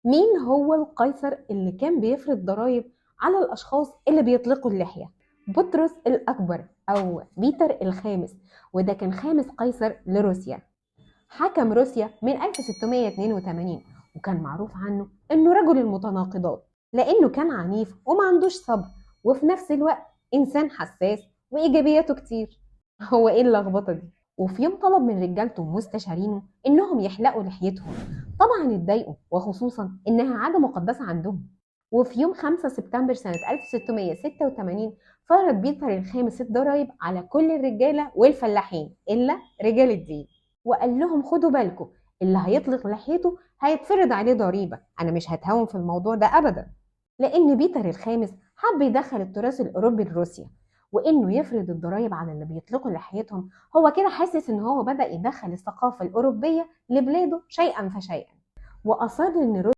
مين هو القيصر اللي كان بيفرض ضرائب على الأشخاص اللي بيطلقوا اللحية؟ بطرس الأكبر أو بيتر الخامس، وده كان خامس قيصر لروسيا. حكم روسيا من 1682، وكان معروف عنه إنه رجل المتناقضات، لأنه كان عنيف وما عندوش صبر، وفي نفس الوقت إنسان حساس وإيجابياته كتير. هو إيه اللخبطة دي؟ وفي يوم طلب من رجالته ومستشارينه إنهم يحلقوا لحيتهم. طبعا اتضايقوا، وخصوصا إنها عادة مقدسة عندهم. وفي يوم 5 سبتمبر سنة 1686 فرض بيتر الخامس الضرايب على كل الرجالة والفلاحين إلا رجال الدين، وقال لهم خدوا بالكم، اللي هيطلق لحيته هيتفرض عليه ضريبة، أنا مش هتهاون في الموضوع ده أبدا. لأن بيتر الخامس حب يدخل التراث الأوروبي لروسيا، وإنه يفرض الضرايب على اللي بيطلقوا لحيتهم، هو كده حاسس إن هو بدأ يدخل الثقافة الأوروبية لبلاده شيئا فشيئا. وأصر إن